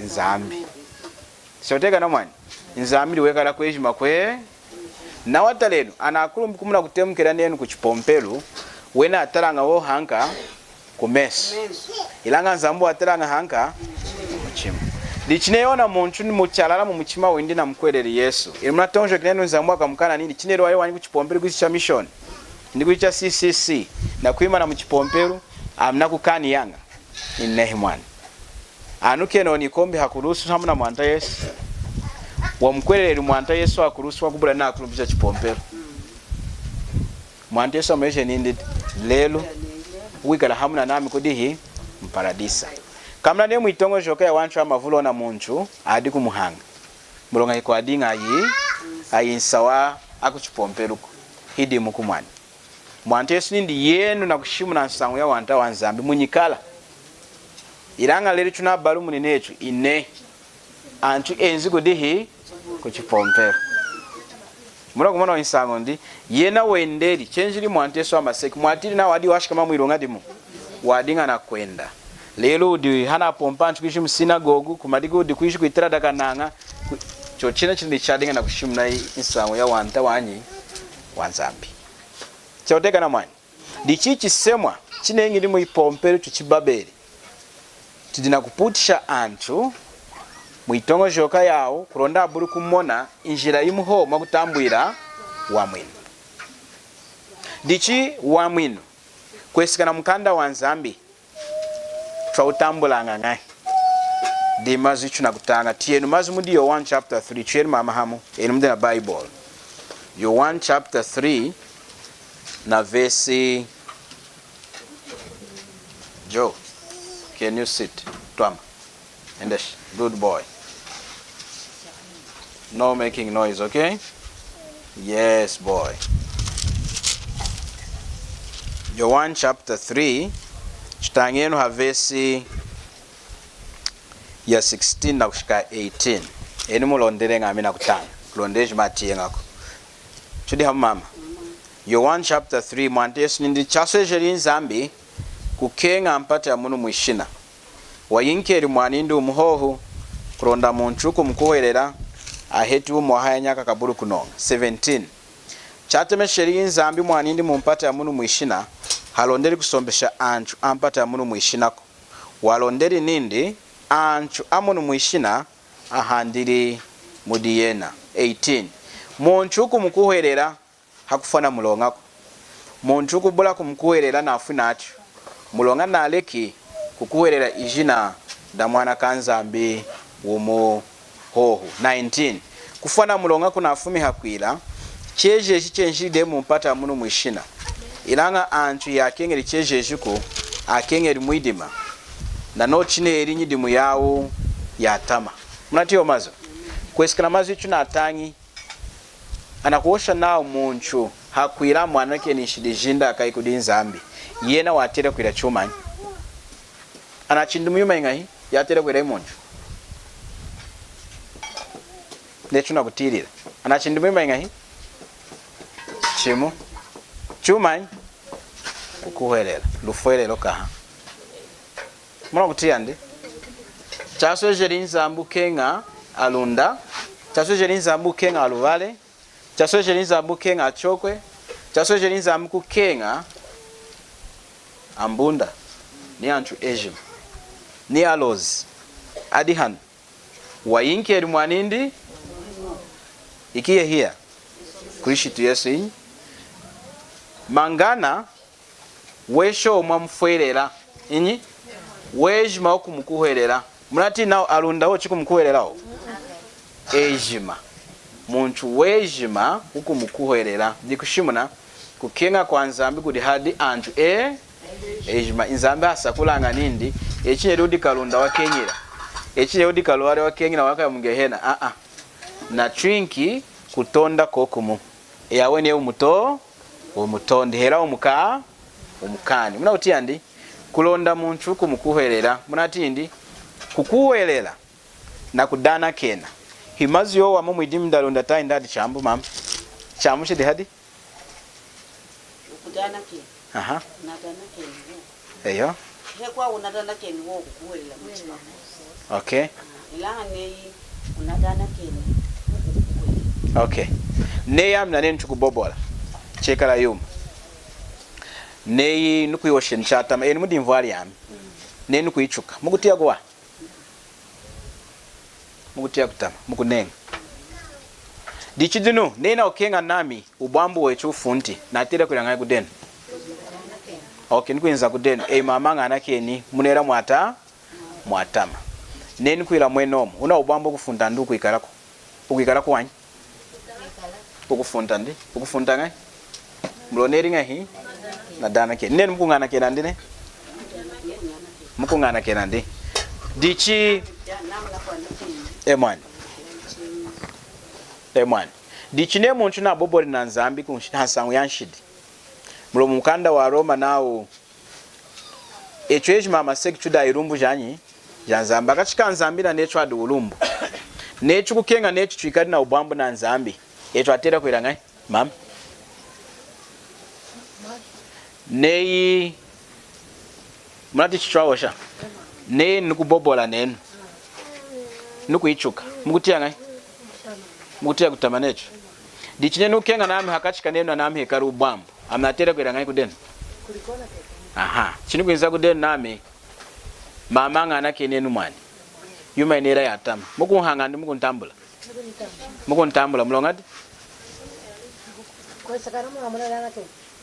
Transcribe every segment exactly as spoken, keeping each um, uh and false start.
Nzambi. Choteka na mwani. Nzambi diyi wekala kwejima kwe. Nawa talenu, ana akulumpi kumona kutemukila nenu kuchipompelu, wena atalaña hohu hanka kumesu. Ilaña Nzambi watalaña hanka mumuchima. Dichi neyi ona muntu muchalala mumuchima windi namukuhweleli Yesu, enu munatoñojoki nenu Nzambi wakamukaana nindi, chineli waya wanyi kuchipompelu kwiji cha mission, indi kwiji cha C C C, nakwimana muchipompelu, ami nakukaniyaña. Inehi mwani. Anu kenowu nikombi hakulusu hamu na Mwanta Yesu. Wamukuhweleleli Mwanta Yesu hakulusu wakubula nakulumpi chachipompelu. Mwanta Yesu amwejeli nindi, lelu wukwikala hamu nanami kudihi? Muparadisa. Komana neyi mwitoñojoka yawantu amavulu ona muntu adi kumuhaña. Muloña hikwadiña ayi, ayi nsahu akuchipompeluku. Hidimuku mwani. Mwanta Yesu nindi yenu nakushimuna nsañu ya wanta wa Nzambi munyikala. Ilaña lelu tunabalumuni netu inehi. Antu enzi kudihi? Kuchipompelu. Munakumona nsañu ndi, yena wendeli, chenjili Mwanta Yesu hamaseki, mwatiyili nawu wadi washakama mwiluña dimu. Wadiña nakwenda. Lelu wudi hanapompi antu kwiji musinagogu, kumadiki wudi kwiji kwitala dakanaña, ku-, chochina chindi chadiña nakushimuna nsañu ya wanta wanyi? Wa Nzambi. Choteka na mwani. Dichi chisemwa chineñili mwipompelu chochibabeli. Chidi nakuputisha antu mwitoñojoka yawu kulonda abuli kumona njila yimu hohu mwakutambwila wamwinu. Dichi wamwinu kwesekana namukanda wa Nzambi twawutambulaña ñahi? Dimazu itunakutaña. Tiyenu mazu mudi Yowanu chapter three. Tuyenu mama hamu. Enu mudi na Bible. Yowanu chapter three na verse. Joe, can you sit? Twama. Endeshi. Good boy. No making noise, okay? Yes, boy. Yowanu chapter three, tutañenu ha verse ya sixteen nakushika eighteen. Enu mulondeli ñami nakutaña. Kulonda ejima atiyeñaku. Tudi hamu mama. Yowanu chapter three, Mwanta Yesu nindi, chaswejeli Nzambi kukeña mpata ya munu mwishina, wayinkeli mwanindi wumu hohu, kulonda muntu wukumukuhwelela aheti wumi wahaya nyaka kabuli kunoña. Seventeen. Chatemesheli Nzambi mwanindi mumpata ya munu mwishina, halondeli kusompesha antu ampata ya munu mwishinaku. Walondeli nindi antu amunu mwishina ahandili mudi yena. Eighteen. Muntu wukumukuhwelela hakufwa namuloñaku. Muntu wukubula kumukuhwelela nafwi nachu, muloña naleki kukuhwelela ijina daMwana kaNzambi wumu hohu. Nineteen. Kufwa namuloñaku nafumi hakwila, chejeji chenjili dehi mumpata ya munu mwishina. Ilaña antu hiyakeñeli chejejiku, akeñeli mwidima, nanochu chineli nyidimu yawu yatama. Munatiyi mazu? Kwesekana mazu itunatañi, anakuhosha nawu muntu hakwila amwanakeni nshidi jindi akayi kudi Nzambi, yena watela kwila chumanyi? Anachindimu yuma yiñahi yatela kwila muntu? Neyi tunakutiyilila. Anachindimu yuma yiñahi? Chimu. Chumanyi? Kukuhwelela. Lufwelelo kaha. Munakutiya ndi? Chaswejeli Nzambi kukeña aLunda. Chaswejeli Nzambi kukeña aLuvale. Chaswejeli Nzambi kukeña aChokwe. Chaswejeli Nzambi kukeña aMbunda ni antu ejima ni aLozi adi hanu. Wayinkeli mwanindi ikiye hiya? Kristu Yesu inyi? Mangana wesho mwamufwelela inyi? Wejima wukumukuhwelela. Munatiyi nawu aLunda hohu chikumukuhwelelawu? Ejima. Muntu wejima wukumukuhwelela. Dikushimuna kukeña kwaNzambi kudi hadi antu e ejima. Nzambi hasakulaña nindi, echi neyi wudi kaLunda wakeñila, echi neyi wudi kaLuvale wakeñila, wakaya muGehena. Aa. Natwinki kutonda kokumu. Eyi aweni wumuto, wumutondi hela wumuka, wumukaani. Munakutiya ndi? Kulonda muntu wukumukuhwelela. Munatiyi ndi? Kukuhwelela nakudanakena. Himazu yowamu mwidimi daLunda tahindi adi chambu mama? Chambu chidi hadi? Ukudanakena. Aha. Nadanakeni wo. Eyo. Hekwawu nadanakeni wo kukuhwelela muchima. Okay. Ilaña neyi unadanakeni, mukukuhwelela. Okay. Neyi ami naneni tukubobola. Chekala yuma. Neyi nukuyihosheni chatama, enu mudi nvwali yami. Neyi nukuyichuka. Mukutiya kuwaha? Mukutiya kutama, mukuneña. Dichi dinu, neyi nakukeña nami, wubwambu wechu wufunti, natela kwila ñahi kudenu? Okay, nukwinza kudenu. Eyi mama ñanakeni, munela mwata, mwatama. Neyi nukwila mwenomu, wuna wubwambu wukufunta ndi wukwikalaku? Wukwikalaku wanyi? Wukufunta ndi? Wukufunta ñahi? Muloña neli ñahi? Nadanakeni. Nenu mukuñanakena ndi nehi? Mukuñanakena ndi. Dichi. E mwani. E mwani. Dichi neyi muntu naboboli na Nzambi kunshi-, hansañu yanshidi. Muloña mukanda wa Roma nawu, echu ejima hamaseki tudi ayilumbu janyi? JaNzambi. Hakachi kaNzambi nanechu adi wulumbu. Neyi tukukeña netu twikali nawubwambu na Nzambi, etu twatela kwila ñahi, mama? Neyi, munatiyi chitwahosha? Neyi nukubobola nenu, nukuyichuka, mukutiya ñahi? Mukutiya kutama netu. Dichi neyi nukukeña nami hakachi kanenu nanami hekali wubwambu, ami natela kwila ñahi kudenu? Aha, chinukwinza kudenu nami, mama ñanakeni enu mwani. Yuma yinela yatama. Mukunhaña ndi mukuntambula? Mukuntambula, muloñadi?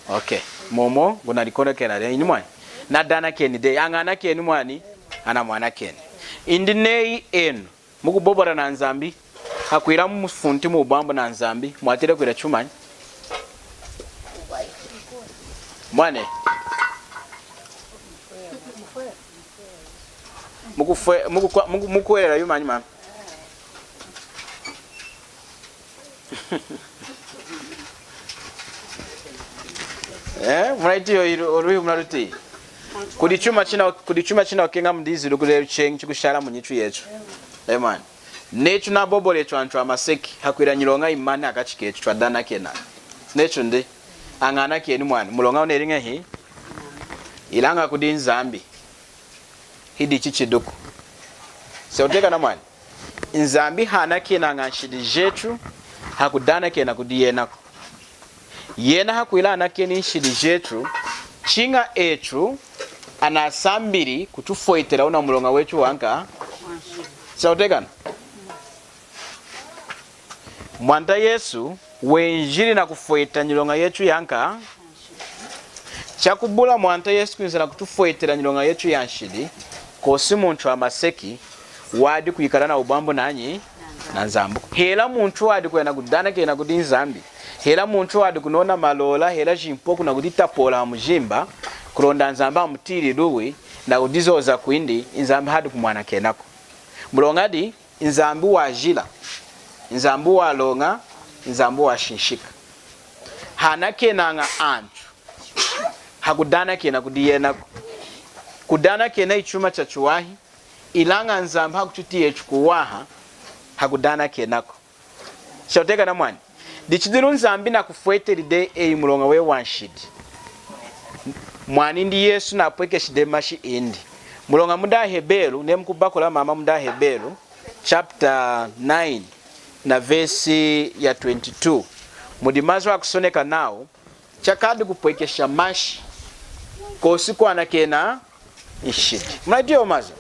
Okay. Momo, ngunadikonekela dehi, inu mwani. Nadanakeni dehi, añanakeni mwani, anamwanakeni. Indi neyi enu mukubobola na Nzambi, hakwila mufunti muwubwambu na Nzambi, mwatela kwila chumanyi? Mwani. Mukufwe-, mukukwa-, muku-, mukuhwelela yumanyi mama? Eh, munatiyi ilu, oluhi munatiyi. Kudi chuma china, kudi chuma chinakukeña mudizilu kudi echu cheñi chikushala munyitu yetu. Amen. Netu nabobola etu antu amaseki, hakwila nyiloña yimani hakachi ketu, twadanakena. Netu ndi, añanakeni mwani, muloña wuneli ñahi? Ilaña kudi Nzambi, hidichi chiduku. Sewutekana mwani. Nzambi hanakenaña nshidi jetu hakudanakena kudi yenaku. Yena hakwila anakeni nshidi jetu, chiña etu anasambili kutufwetela wuna muloña wetu wanka. Sewutekana? Mwanta Yesu wenjili nakufweta nyiloña yetu yanka. Chakubula Mwanta Yesu kwinza nakutufwetela nyiloña yetu yanshidi, kosi muntu wamaseki wadi kwikala nawubwambu nanyi? Na Nzambiku. Hela muntu wadi kwenda kudanakena kudi Nzambi, hela muntu wadi kunona malola, hela jimpoku nakuditapola hamujimba, kulonda Nzambi amutiyili luwi nakudizoza kwindi, Nzambi hadi kumwanakenaku. Muloñadi? Nzambi wajila, Nzambi waloña, Nzambi washinshika. Hanakenaña antu hakudanakena kudi yenaku. Kudanakena hichuma chachiwahi, ilaña Nzambi hakututiya etu kuwaha hakudanakenaku. Sewutekana mwani. Dichi dinu Nzambi nakufweteli dehi eyi muloña weyi wanshidi, mwanindi Yesu napwekeshi dehi mashi indi. Muloña mudi aHeberu, neyi mukubakula mama, mudi aHeberu chapter nine na verse ya twenty-two, mudi mazu akusoneka nawu, chakadi kupwekesha mashi, kosi kwanakena nshidi. Munatiyi awa mazu?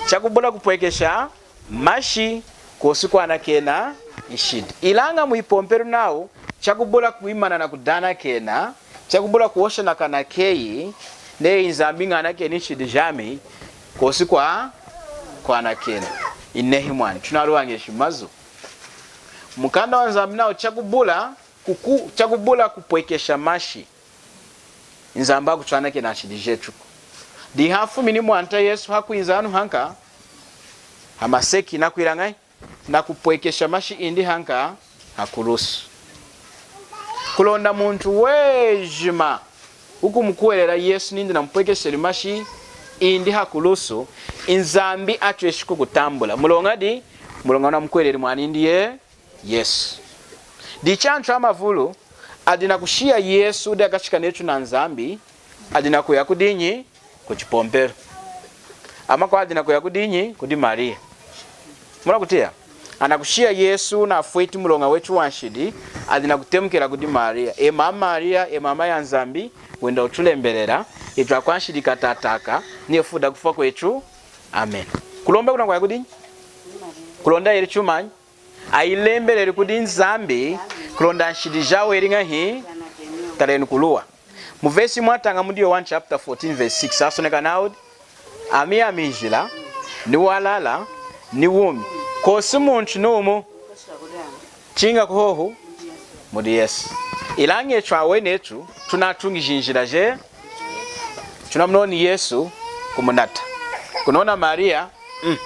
Chakubula kupwekesha mashi, kosi kwanakena nshidi. Ilaña muyipompelu nawu, chakubula kwimana nakudanakena, chakubula kuhosha nakanwa keyi neyi Nzambi ñanakeni nshidi jami, kosi kwa, kwanakena. Inehi mwani, tunaluwañeshi mazu. Mukanda waNzambi nawu chakubula kuku-, chakubula kupwekesha mashi, Nzambi hakutwanakena nshidi jetuku. Dihafumini Mwanta Yesu hakwinza hanu hanka hamaseki nakwila ñahi? Nakupwekesha mashi indi hanka hakulusu. Kulonda muntu wejima wukumukuhwelela Yesu nindi namupwekesheli mashi indi hakulusu, Nzambi atweshi kukutambula. Muloñadi? Muloña wunamukuhweleli mwanindi Yesu. Dichi antu amavulu adi nakushiya Yesu wudi hakachi kanetu na Nzambi, adi nakuya kudinyi? Kuchipompelu. Amakwawu adi nakuya kudinyi? Kudi Mariya. Munakutiya? Anakushiya Yesu nafweti muloña wetu wanshidi, adi nakutemukila kudi Maria. E mama Maria, e mama ya Nzambi, wenda utulembelela, etu akwanshidi katataka, ni ifuku dakufwa kwetu. Amen. Kulomba kuna kwaya kudinyi? Kulonda eli chumanyi? Ayilembeleli kudi Nzambi, kulonda nshidi jawu eli ñahi? Talenu kuluwa. Mu vesi mwataña mudi Yowanu chapter fourteen verse six, asoneka nawu, ami, ami njila, ni walala, ni wumi. Kosi muntu numu chiña kuhohu mudi Yesu. Ilaña etu awenetu, tunatuñi jinjila jetu. Tunamunoni Yesu kumunata. Kunona Maria, mm.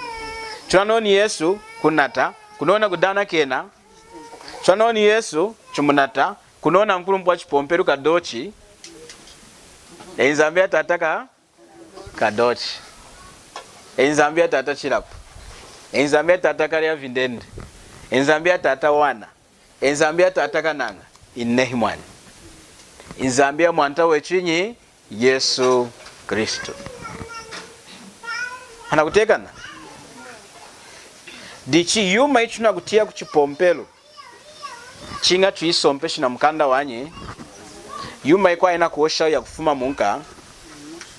Tunanoni Yesu kunata. Kunona kudana kena. Tunanoni Yesu chimunata. Kunona nkulumpi wa chipompelu Kadochi. E Nzambi ya tata ka Kadochi. E Nzambi ya tata Chilapu. E Nzambi ya tata Kalia Vindende. E Nzambi ya tata Wana. E Nzambi ya tata Kanaña. Inehi mwani. I Nzambi ya Mwanta wetu inyi? Yesu Kristu. Anakutekana? Dichi yuma itunakutiya ku chipompelu, chiña tuyisompeshi na mukanda wanyi. Yuma yikwawu inakuhosha ya kufuma munka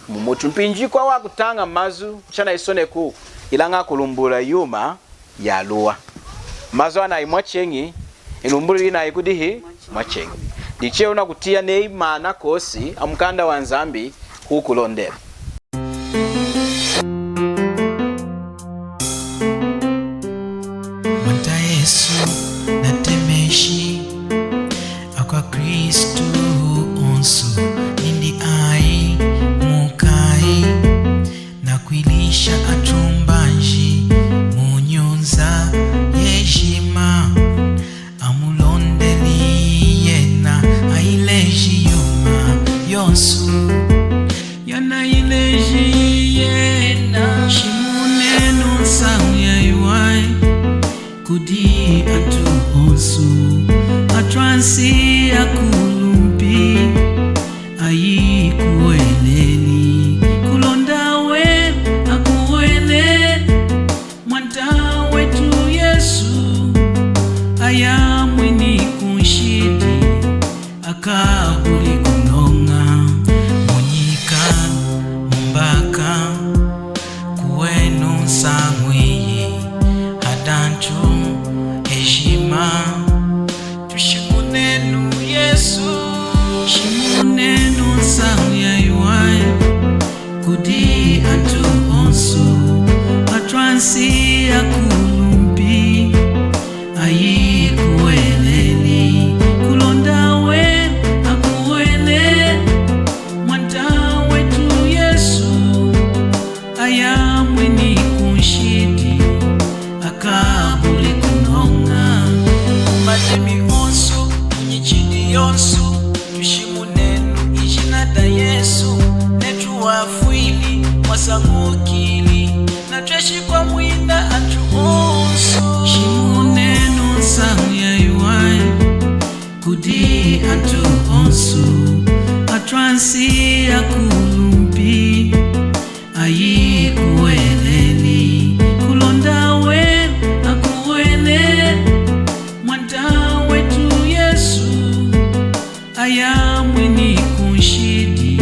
mumutu. Mpinji yikwawu akutaña mazu, chanayisoneku, ilaña akulumbulula yuma yaluwa. Mazu anayi mwacheñi, ilumbululu inayi kudihi? Mwacheñi. Dichi eyi unakutiya neyi maana kosi a mukanda wa Nzambi kukulondela. Mwanta Yesu natemeshi akwaKristu onsu, nindi ayi mukayi nakwilisha atumbanji mu nyunza yejima. Amulondeli yena, ayileji yuma yonsu yanayileji yena. Shimunenu nsañu yayiwahi kudi antu onsu, atwansi, akulumpi, ayikuhweleli, kulonda wena akuhweleli. Mwanta wetu Yesu ayamwini kunshidi, akabuli kunoña munyika, mumbaka. Kuwenu nsañu iyi hadi antu ejima. Tushimunenu Yesu, shimunenu nsañu yayiwahi kudi antu onsu, atwansi, akulumpi, ayikuhweleli, kulonda wena akuhweleli. Mwanta wetu Yesu ayamwini kunshidi, akabuli kunoña. Kumadimi onsu, kunyichidi yonsu, tushimunenu ijina da Yesu. Netu wafwili, wasañukili, natweshi kwamwina antu onsu. Shimunenu nsañu yayiwahi kudi antu onsu, atwansi, akulumpi, ayikuhweleli, kulonda wena akuhweleli. Mwanta wetu Yesu ayamwini kunshidi,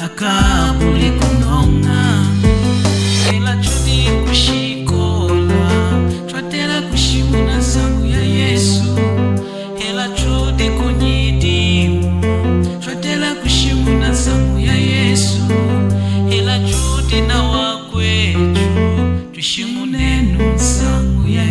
akabuli kunoña. Hela tudi kushikola, twatela kushimuna nsañu ya Yesu. Hela tudi kunyidimu, twatela kushimuna nsañu ya Yesu. Hela tudi nawakwetu, tushimunenu nsañu ya